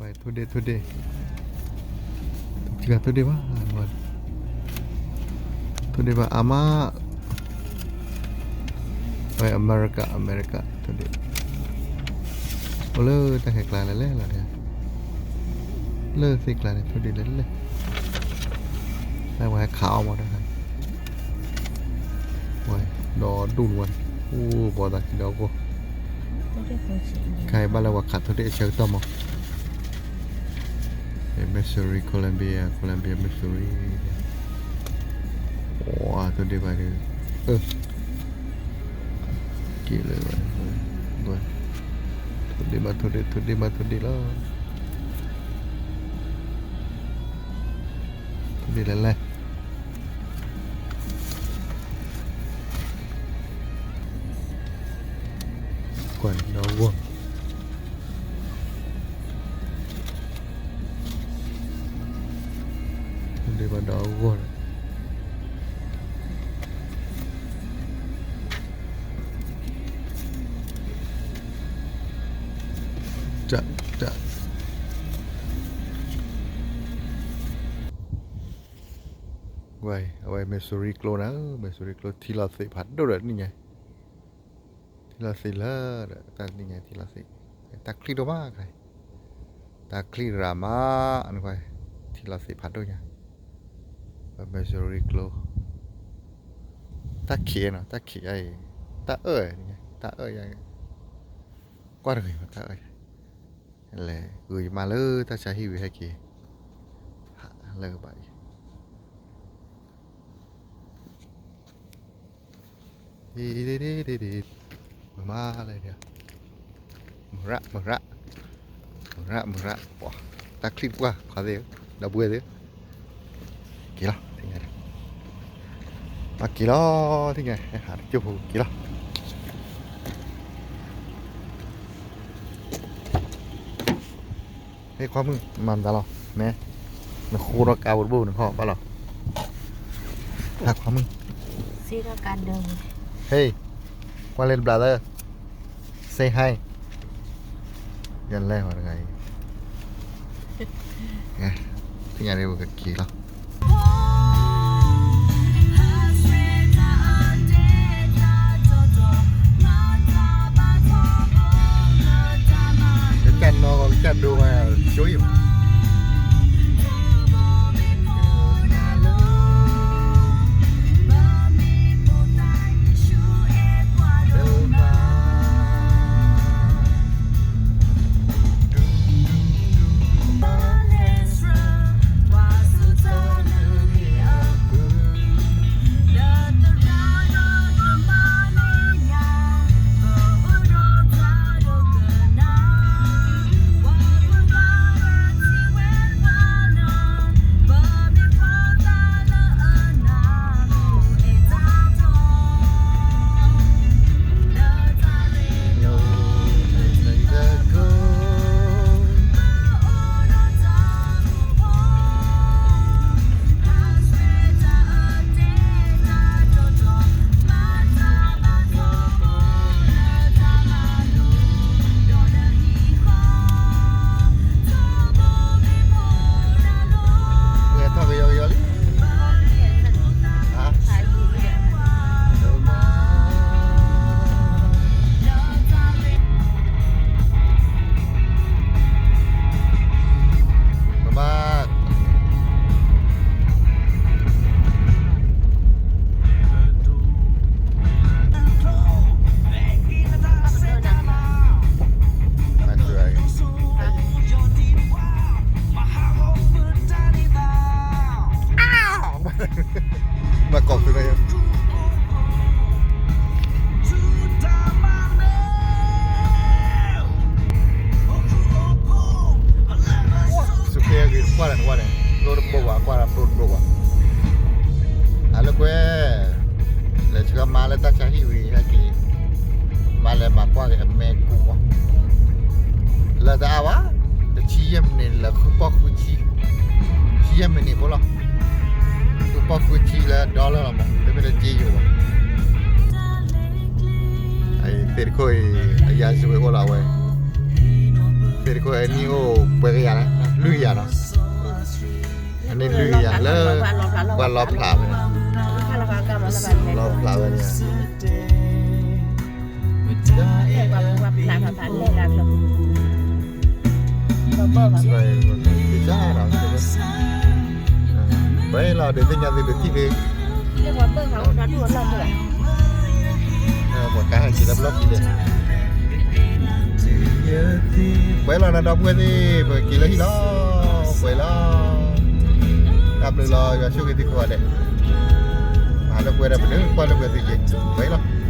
ထိၣ်ဒ့ၣ် ထိၣ်ဒ့ၣ်, ထိၣ်ဒ့ၣ်ဘၣ်, ထိၣ်ဒ့ၣ်ဘၣ်အါမး, ဝဲအမဲရကၤ အမဲရကၤ ထိၣ်ဒ့ၣ်, အိၣ်လၢတၢ်ခဲကျါလဲၣ်လဲၣ်လီၤ, လၢသ့ၣ်ကျါန့ၣ် ထိၣ်ဒ့ၣ်လဲၣ်လဲၣ်, တၢ်ဝဲဟဲခးအီၣ်မးတၢ်ခါ ဝဲဒီဒူၣ်ဝဲ, အိၣ်ဘီသးခံဒီဂီၢ်, ခဲအံၤဘၣ်လၢပှၤခးထိၣ်ဒ့ၣ်အဆၢကတီၢ်မး, မ့ၢ်စူရံ Colombia, Colombia မ့ၢ်စူရံ, ထိၣ်ဒ့ၣ်ဘၣ်ဒီး, က့ၤလၢ, ထိၣ်ဒ့ၣ်ဘၣ်ထိၣ်ဒ့ၣ် ထိၣ်ဒ့ၣ်ဘၣ်ထိၣ်ဒ့ၣ်လီၤ, ထိၣ်ဒ့ၣ်လဲၣ်လဲၣ် ကွၢ်ဒီဂီၢ်, ထိၣ်ဒ့ၣ်ဘၣ်ဒီဂီၢ်လီၤ, တၢ်, တၢ် ဝဲ အဝဲ Missouri ကျိနၤ, Missouri ကျိ ထံလီၤသ့ၣ်ဖးဒိၣ်ဒီးနံၣ်ညါ, ထံလီၤသ့ၣ်လၢဒီးတၢ်နံၣ်ညါထံလီၤသ့ၣ်, တၢ်ချံၣ်ဒိၣ်မးခါ, တၢ်ချံၣ်ရၤမး, ထံလီၤသ့ၣ်ဖးဒိၣ်ညါ, ပ Missouri ကျိ, တၢ်ခံးနီၤ တၢ်ခံးအံၤ, တၢ်အၢၣ်, တၢ်အၢၣ်, ကွၢ်တဂ့ၤ တၢ်အၢၣ်, လဲၤဂုာ်ယမါလၢတၢ်ဆါဟံၣ်ဝံၤဟဲက့ၤ, လၢကဘၣ်အံၤ မုၢ်မးလၢ, မုၢ်ရၣ် မုၢ်ရၣ်, မုၢ်ရၣ် မုၢ်ရၣ်, ပှၤ, တၢ်ချံၣ်တပှၢ် ခွါသ့ၣ်ဧၢ, ဒီပုၢ်ဝဲၢ်သ့ၣ်ဧၢ, က့ၤလီၤ, က့ၤလီၤ, ဟဲဟးတကၠိၢ်ဖိက့ၤလီၤ, ဟဲခွါမုၣ် မၤမတၤလီၤ, မ့ၢ်, နဃိထီၣ်ကါဘိတဘိနခီၣ်ဘၣ်လီၤ, ဟဲခွါမုၣ်, ဟဲ, ကွၢ်လၢတဘျီသၢ, say hi, ယလဲၤဟီတဂၤအံၤ, သ့ၣ်ညါန့ၣ်ပကက့ၤလီၤ. ကစၢ်နီၢ်ဂီၤ ကစၢ်ဒိဂီၤ ဆိအံၤမး ဘၣ်ကိးသုးလၢ စူးကဲဂ့ၤကွၢ်လၢနကွၢ်န့ၣ် ကျိတဘိဘၣ် ကွၢ်လၢကျိတဘိဘၣ် အလၢကွဲ လဲၤဆှၢမါလၢတၢ်ဆါဟံၣ်ဝံၤဟဲက့ၤ မါလဲၤမၤကွၢ်က့ၤအမဲာ်ကူၣ်အီၤ လၢတအါဘၣ် တဆံယဲၢ်မံးနံးလၢဃုပီၢ်ဃုဆံ ဆံယဲၢ်မံးနံးဖိလီၤ ဃုပီၢ်ဃုဆံလၢ dollar လီၤမး တမ့ၢ်လၢက့ယိၤဘၣ် အသ့ၣ်တခိၣ်အံၤ အရာဇဝင်အိၣ်လီၤဝဲ မ့ၢ်တခိၣ်အနံၣ်အိၣ်ပှဲၤကယၤလဲၣ်, လွံၢ်ကယၤနီၤ, အနံၣ်လွံၢ်ကယၤလၢ ပှၤလီဖျးဝဲ, လီဖျးဝဲန့ၣ်, ပှဲၤလီၤဒီးသ့ၣ်ညါသုဒုးထံၣ်သု, ပှၤကဟဲက့ၤလၢဘျီၣ်က့ၤလဲၣ်, ပှဲၤလီၤနီၤ ဒီပုၢ်ဝဲၢ်သ့ၣ်, ပက့ၤလၢဟံၣ်လီၤ, ပှဲၤလီၤ, တၢ်ဘျုးလီၤ ယွၤဆိၣ်ဂ့ၤသုကိးဂၤဒဲး, မၤလၢပှဲၤဒီးပနၢ်ကွၢ်လၢပှဲၤသုက့ၤ, ပှဲၤလီၤ.